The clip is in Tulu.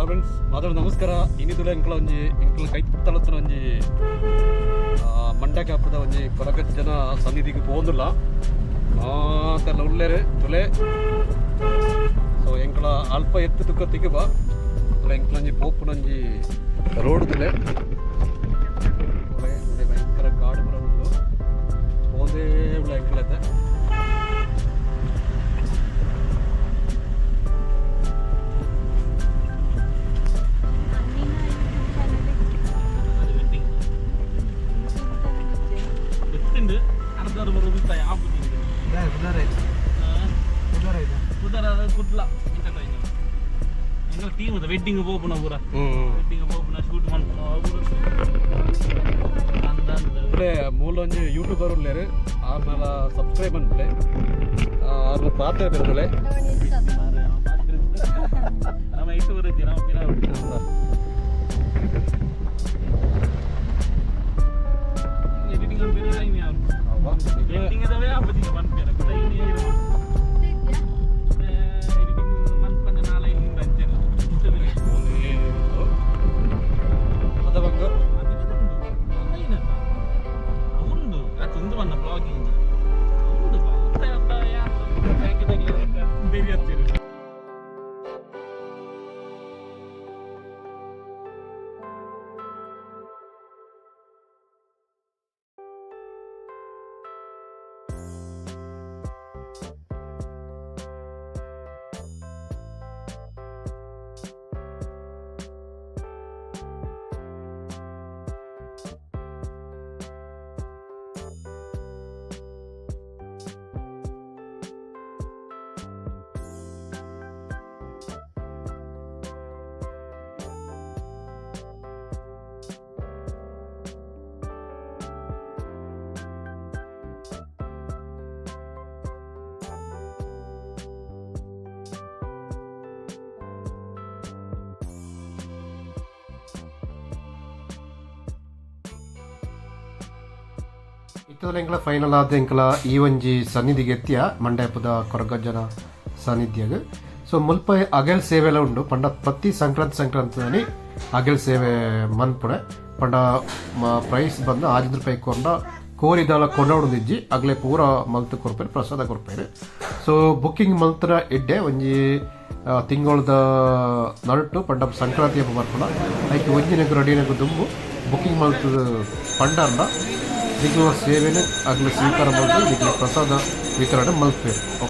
ಹಲೋ ಫ್ರೆಂಡ್ಸ್, ಮಾತಾಡ ನಮಸ್ಕಾರ. ಇನಿ ತುಲೆ ಎಂಕಲ ಒಂಜಿ ಎಂಕಲ ಕೈತಲತ್ತನ ಒಂಜಿ ಮಂಡ್ಯ ಕಾಪುದ ಒಂಜಿ ಕೊರಗಜ್ಜನ ಸನ್ನಿಧಿಗೆ ಪೋಂದುಲ್ಲ. ಮಾತೆಲ್ಲ ಉಲ್ಲೇರು ತುಲೆ. ಸೊ ಎಂಕಲ ಅಲ್ಪ ಎತ್ತು ತುಕ್ಕ ತಿಕ್ಕುಬ ತುಲೆ. ಎಂಕಲ ಒಂಜಿ ಪೋಪುನೊಂಜಿ ರೋಡ್ ತುಲೆ. ತುಲೆ ಉಂಡೆ ಭಯಂಕರ ಕಾಡು ಪೂರ ಉಂಡು. ಪೋಂದೇ ಉಳ್ಳ ಎಂಕಲತ್ತೆ. ಗೊತ್ತುಂಡು, ಅರ್ಧ ಅರ್ಧ ಆಪುಜಿ. ಕುದರ ಕುಡ್ಲ ಎಂಗಳ ಟೀಮ್ ವೆಡ್ಡಿಂಗ್ ಪೋಪುನ ಪೂರ. ವೆಡ್ಡಿಂಗ್ ಪೋಪುನ, ಶೂಟ್ ಮನ್ಪುನ ಪೂರ ಅಂದ ಅಂದ. ತುಲೆ ಮೂಲ ಒಂಜಿ ಯೂಟ್ಯೂಬರ್ ಉಲ್ಲೇರು. ಆರ್ನಲ ಸಬ್ಸ್ಕ್ರೈಬ್ ಅನ್ಪುಲೆ. ಆರ್ನ ಪಾತ್ರ ಬೆರ್ತಲೆ. ನಮ್ಮ ಇಟ್ಟು ಬರುತ್ತೆ ನಾವು ಪಿರ. ಎಡಿಟಿಂಗ್ ಬೇರೆ ಯಾರು ಎಡಿಟಿಂಗ್ ಇದಾವೆ ಆಪುಜಿ ಮನ್ಪೇರ ಕುಡ. ಎಡಿಟಿಂಗ್ ಮನ್ಪಂದೆ ನಾಳೆ ಹಿಂಗೆ ಅಂಚೆಲ್ಲ. ಅದ ಬಂಗ. ಉಂಡು ಅದು ಬಂದ ಬ್ಲಾಗಿಂಗ್ ಉಂಡು. ಬೇರೆ ಹತ್ತಿರ. ಇತ್ತದ ಎಂಕಲ ಫೈನಲ್ ಆದ ಎಂಕಲ ಈ ಒಂಜಿ ಸನ್ನಿಧಿಗೆ ಎತ್ತಿಯ, ಮಂಡ್ಯಪುದ ಕೊರಗಜ್ಜನ ಸಾನ್ನಿಧ್ಯಗ್. ಸೊ ಮುಲ್ಪ ಅಗೆಲ್ ಸೇವೆ ಎಲ್ಲ ಉಂಡು. ಪಂಡ ಪ್ರತಿ ಸಂಕ್ರಾಂತಿ ಸಂಕ್ರಾಂತಿ ಅಗೆಲ್ ಸೇವೆ ಮನ್ಪುಣೆ. ಪಂಡ ಪ್ರೈಸ್ ಬಂದು 6 ರೂಪಾಯಿ ಕೊಂಡ ಕೋರಿದಾಲ ಕೊಂಡೋಡುದಿಜ್ಜಿ, ಅಗ್ಲೆ ಪೂರ ಮಲ್ತ್ ಕೊರ್ಪೇರು, ಪ್ರಸಾದ ಕೊರ್ಪೇರು. ಸೊ ಬುಕ್ಕಿಂಗ್ ಮಲ್ತರ ಎಡ್ಡೆ. ಒಂಜಿ ತಿಂಗಳದ ನಡುಟು, ಪಂಡ ಸಂಕ್ರಾಂತಿ ಹಬ್ಬ ಬರ್ಪುಂಡ, ಐಕ್ ಒಂಜಿನಗು ರೆಡಿನಗು ದುಂಬು ಬುಕ್ಕಿಂಗ್ ಮಲ್ತ್ ಪಂಡರ್ನ ನಿಕ್ಲ ಸೇವೆನ ಅಗ್ಲ ಸ್ವೀಕಾರ ಮಲ್ತು ನಿಕ್ಲ ಪ್ರಸಾದ ವಿತರಣೆ ಮಲ್ಪೇರು.